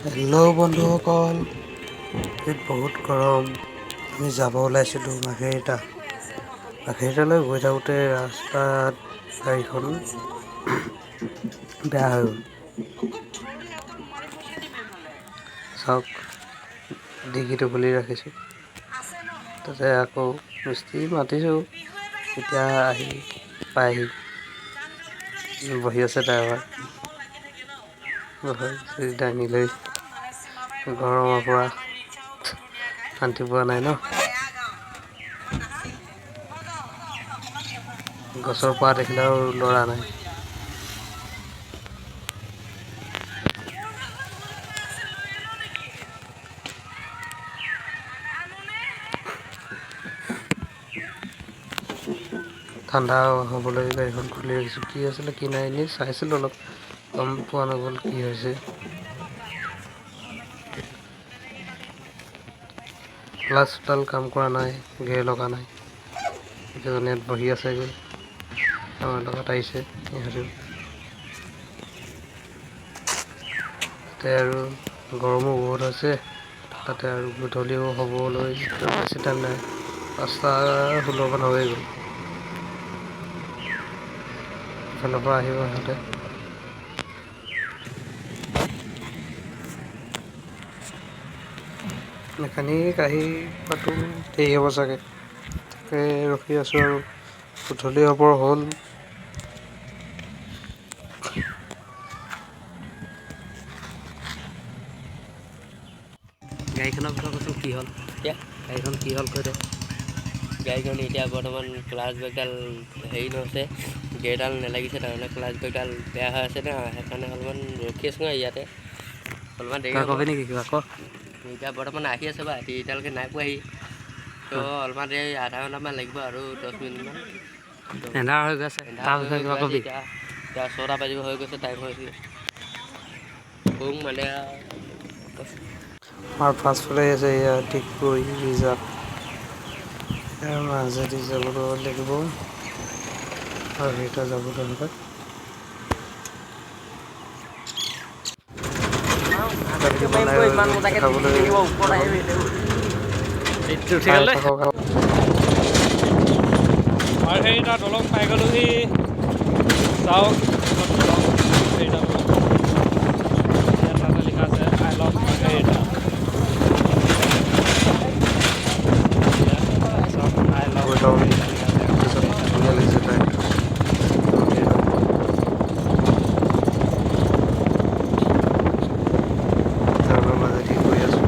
Hello' বন্ধুসকল, ইয়াত বহুত গৰম। আমি যাব ওলাইছিলোঁ মাৰ্ঘেৰিটা। মাৰ্ঘেৰিটালৈ গৈ থাকোঁতে ৰাস্তাত গাড়ীখন বেয়া হৈ গ'ল। চাওক, ডিকিটো খুলি ৰাখিছোঁ। তাতে আকৌ মিস্ত্ৰী মাতিছোঁ, এতিয়া আহি পায়হি। বহি আছে ড্ৰাইভাৰ, দাঙি লৈ। গৰমৰ পৰা শান্তি পোৱা নাই ন। গছৰ পৰা দেখিলেও লৰা নাই। ঠাণ্ডা হ'বলৈ গাড়ীখন খুলি ৰাখিছোঁ। কি আছিলে কি নাই এনেই চাইছিলোঁ অলপ, গম পোৱা নগ'ল কি হৈছে। ক্লাছডাল কাম কৰা নাই, গেৰ লগা নাই। এইকেইজন ইয়াত বহি আছেগৈ, আমাৰ লগত আহিছে ইহঁতেও। তাতে আৰু গৰমো বহুত হৈছে, তাতে আৰু গধূলিও হ'বলৈ বেছি টাইম নাই, 5:16মান হৈয়ে গ'ল। ইফালৰ পৰা আহিব সিহঁতে। মেকানিক আহি পোৱাটো দেৰি হ'ব চাগে, তাকে ৰখি আছোঁ। আৰু গধূলি হ'বৰ হ'ল। গাড়ীখনৰ কথা কৈছোঁ, কি হ'ল এতিয়া? গাড়ীখন কি হ'ল কৈ দে। গাড়ীখন এতিয়া বৰ্তমান ক্লাছ ব্ৰেকডাল হেৰি নহৈছে, গেৰডাল নেলাগিছে, তাৰমানে ক্লাছ ব্ৰেকডাল বেয়া হৈ আছে ন, সেইকাৰণে অলপমান ৰখি আছোঁ আৰু ইয়াতে অলপমান দেৰি কিবা হ'ব। কবি নেকি? কিবা ক। এতিয়া বৰ্তমান আহি আছে বা এতিয়ালৈকে নাই পোৱাহি, তো অলপমান দেৰি, আধা ঘণ্টামান লাগিব আৰু 10 মিনিটমান। এন্ধাৰ হৈ গৈছে। এন্ধাৰ তাৰ হৈ বিষয়ে কিবা গৈ আছে। কবি? এতিয়া এতিয়া 6টা বাজিব হৈ গৈছে, টাইম হৈছে কম মানে। আমাৰ পাছফালে আছে এয়া ডিগবৈ ৰিজাৰ্ভ। ইয়াৰ মাজেদি যাবলৈ লাগিব মাৰ্ঘেৰিটা যাবলৈ হ'লে। দেখাবলৈ উঠি গ'ল। থাকক। মাৰ্ঘেৰিটা দলং পাই গ'লোহি। চাওক, এখন দলং, মাৰ্ঘেৰিটা দলং। ইয়াত তাতে লিখা আছে "I love Margherita". ইয়াত চাওক, "I love গৈ থাকক। মাৰ্ঘেৰিটা" লিখা আছে। পিছত ধুনীয়া লাগিছে ঠাইটো। টাউনৰ মাজেদি গৈ আছোঁ।